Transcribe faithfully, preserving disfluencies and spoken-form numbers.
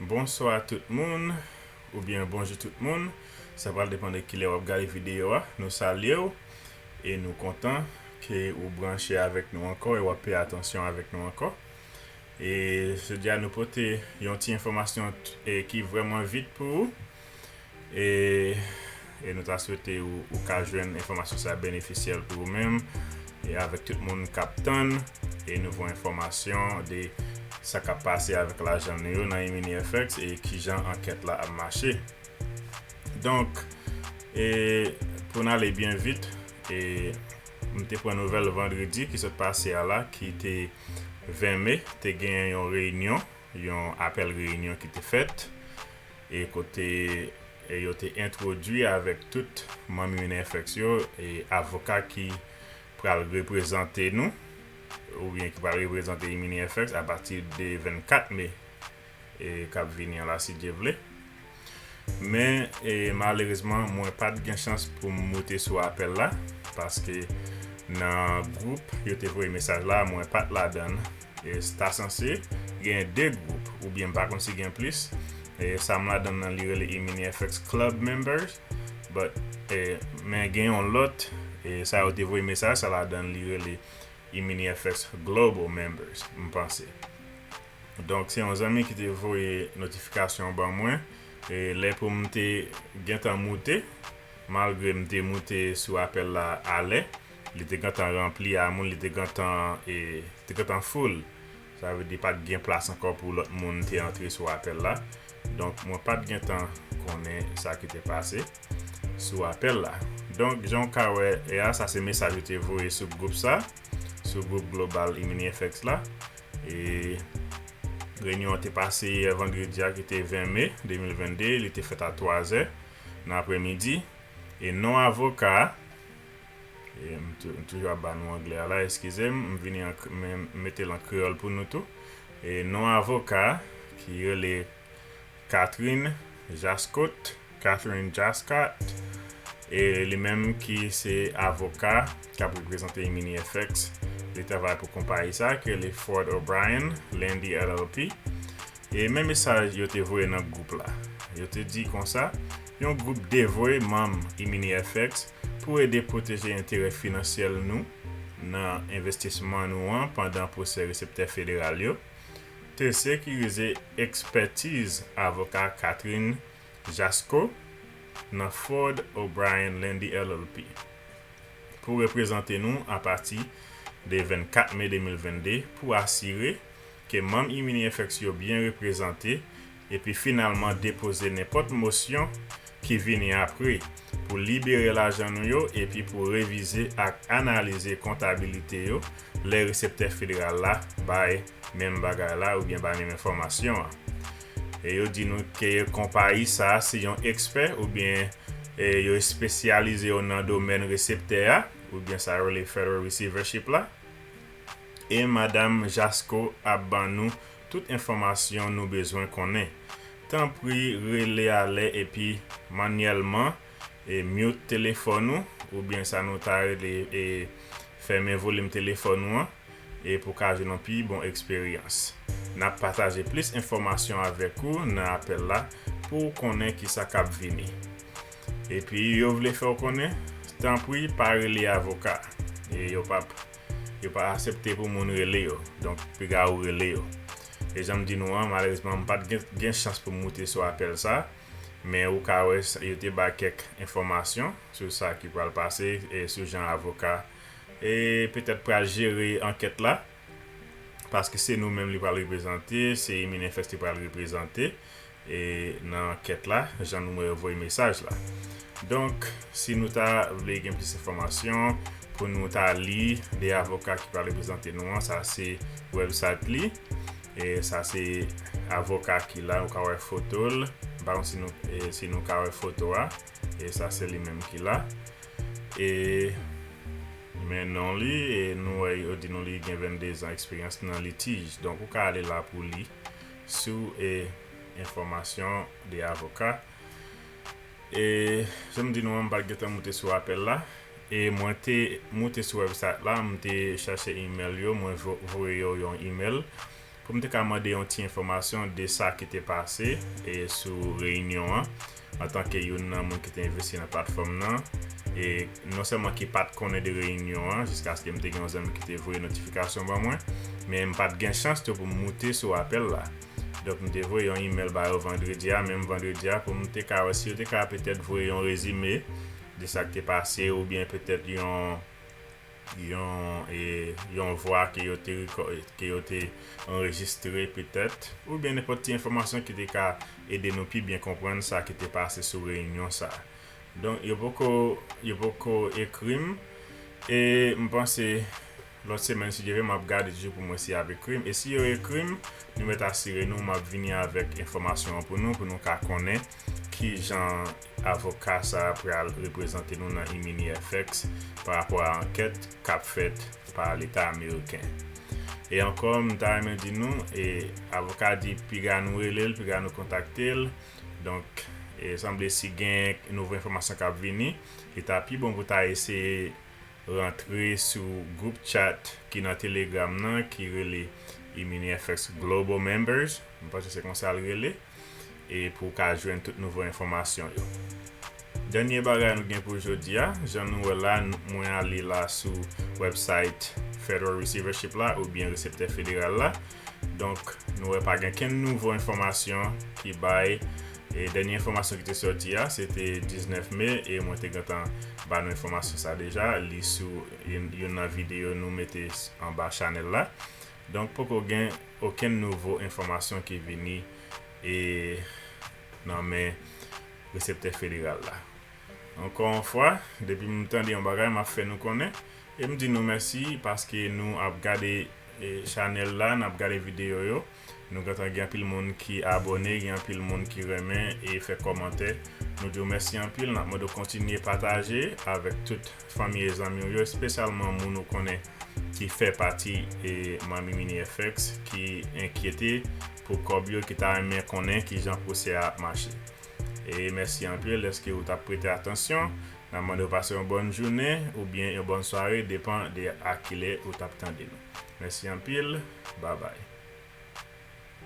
Bonswa tout moun, oubyen bonjou tout moun. Sa pral depann de kilè w ap gade videyo a. Nou salye w e nou kontan ke ou branche avèk nou ankò e w ap peye atansyon avèk nou ankò. E jodi a nou pote yon ti enfòmasyon t- e ki vrèman vit pou ou. E, e nou ta swete ou, ou ka jwenn enfòmasyon sa benefisyèl pou ou menm e avèk tout moun k ap tann e nouvo enfòmasyon de sa k ap pase avèk lajan nou yo nan Imini F X e kijan ankèt la ap mache. Donk, e pou n ale byen vit, e m te pran nouvèl vandredi ki sot pase a la, ki te ven me, te genyen yon reyinyon, yon apèl reyinyon ki te fèt, e kote e yo te entwodui avèk tout manm Imini F X yo e avoka ki pral reprezante nou, oubyen ki pral reprezante Imini F X apati de vennkat me e k ap vini an la, si Dye vle. Men, e malerezman, mwen pa t gen chans pou m moute sou apèl la, paske nan gwoup yo te voye mesaj la, mwen pa t ladan l. E ta sanse gen de gwoup, oubyen m pa konn si gen plis. E sa m ladan l nan, li rele Imini F X Club Members, but, e, men gen yon lòt, e sa yo te voye mesaj, sa ladan l, li rele Imini F X Global Members, m panse. Donk, se yon zanmi ki te voye notifikasyon ban mwen, e lè pou m te gentan moute, malgre m te moute sou apèl la alè, li te gentan ranpli a moun, li te gentan, e, te gentan full. Sa vle di pa t gen plas ankò pou lòt moun te antre sou apèl la. Donk, mwen pa t gentan konnen sa ki te pase sou apèl la. Donk, jan w ka wè e a, sa se mesaj yo te voye sou gwoup sa, sou gwoup global Imini F X la. E reyinyon an te pase yè vandredi a, ki te ven me de mil vennde, li te fèt a twazè nan aprèmidi. E non avoka a, e m tou- m toujou ap ba nou anglè a la, eskize m, m vini an k- men m mete l an kreyòl pou nou tou. E non avoka a, ki rele Catherine Jascot, Catherine Jascot, e li menm ki se avoka k ap reprezante Imini F X, li travay pou konpayi sa ki rele Ford O'Brien Landy L L P. E men mesaj yo te voye nan gwoup la. Yo te di konsa, yon gwoup devwe manm Imini F X pou ede pwoteje enterè finansyèl nou nan envestisman nou an pandan pwosè reseptè federal yo, te sekirize ekspètiz avoka Catherine Jascot nan Ford O'Brien Landy L L P pou reprezante nou apati de vennkat me de mil vennde pou asire ke manm Imini F X yo byen reprezante epi finalman depoze nenpòt mosyon ki vini apre pou libere lajan nou yo epi pou revize ak analize kontabilite yo lè reseptè federal la bay menm bagay la oubyen bay menm enfòmasyon an. E yo di nou ke konpayi sa a se yon ekspè oubyen e yo espesyalize yo nan domèn reseptè a, oubyen sa yo rele Federal Receivership la. E madanm Jascot ap ban nou tout enfòmasyon nou bezwen konnen. Tanpri rele alè epi manyèlman e mute telefòn ou, oubyen sa nou ta rele e fèmen volim telefòn ou an, e pou w ka jwenn yon pi bon eksperyans. N ap pataje plis enfòmasyon avèk ou nan apèl la pou w konnen kisa k ap vini. Epi yo vle fè w konnen, tanpri pa rele avoka. E yo p ap yo pa aksepte pou moun rele yo. Donk, piga ou rele yo. E jan m di nou an, malerezman, m pa t gen, gen chans pou m moute sou apèl sa, men ou ka wè s- yo te bay kèk enfòmasyon sou sa ki pral pase e sou jan avoka e petèt pral jere ankèt la, paske se nou menm li pral reprezante, se Imini F X li pral reprezante e nan ankèt la, jan nou voye mesaj la. Donk, si nou ta vle gen plis enfòmasyon, pou nou ta li de avoka ki pral reprezante nou an, sa se website li. E sa se avoka ki la, nou ka wè foto l. M pa konn si nou, e, si nou ka wè foto a. E sa se li menm ki la. E men non li, e nou wè yo di nou li gen vennde zan eksperyans nan litij. Donk, ou ka ale la pou li sou e enfòmasyon de avoka. E jan m di nou an, m pa t gentan moute sou apèl la. E mwen te moute sou website la, m te chache email yo, mwen vo- voye yo yon email Pou m te ka mande yon ti enfòmasyon de sa ki te pase e sou reyinyon an, antanke youn nan moun ki te envesti nan platfòm nan, e non sèlman ki pa t konnen de reyinyon an, jiskaske m te gen yon zanmi ki te voye notifikasyon ban mwen, men m pa t gen chans tou pou m moute sou apèl la. Donk, m te voye yon imèl ba yo vandredi a, menm vandredi a, pou m te ka wè si yo te ka petèt voye yon rezime de sa k te pase, oubyen petèt yon yon e, yon vwa ke yo te ke yo te anrejistre petèt, oubyen nenpòt ti enfòmasyon ki te ka ede nou pi byen konprann sa ki te pase sou reyinyon sa. Donk, yo poko yo poko ekri m, e m panse lòt semèn, si Dye vle, m ap gade toujou pou mwen si y ap ekri m. E si yo ekri m, nou mèt asire nou m ap vini avèk enfòmasyon an pou nou, pou nou ka konnen ki jan avoka sa a pral reprezante nou nan Imini F X pa rapò a ankèt k ap fèt pa Leta ameriken. E ankò, m ta renmen di nou, e avoka di piga nou rele l, piga nou kontakte l. Donk, e sanble si gen nouvo enfòmasyon k ap vini, li ta pi bon pou ta eseye rantre sou gwoup chat ki nan Telegram nan, ki rele Imini F X Global Members. M panse se konsa l rele. E pou w ka jwenn tout nouvo enfòmasyon yo. Dènye bagay nou gen pou jodi a, jan nou wè la, mwen ale la sou website Federal Receivership la oubyen reseptè federal la. Donk, nou wè pa gen kenn nouvo enfòmasyon ki bay. E dènye enfòmasyon ki te sòti a, se te diznèf me, e mwen te gentan ba nou enfòmasyon sa deja, li sou youn nan videyo nou mete anba chanèl la. Donk, poko gen okenn nouvo enfòmasyon ki vini e nan men reseptè federal la. Ankò yon fwa, depi m tande yon bagay, m ap fè nou konnen. E m di nou mèsi paske nou ap gade e, chanèl la, n ap gade videyo yo. Nou gentan gen anpil moun ki abòne, gen anpil moun ki renmen e fè kòmantè. Nou di w mèsi anpil, n ap mande w kontinye pataje avèk tout fanmi e zanmi w yo, espesyalman moun ou konnen ki fè pati e manm Imini F X ki enkyete pou kòb yo, ki ta renmen konnen kijan pwosè a ap mache. E mèsi anpil dèske ou t ap prete atansyon. N ap mande w pase yon bòn jounen oubyen yon bòn sware, depan de a kilè ou t ap tande nou. Mèsi anpil, babay.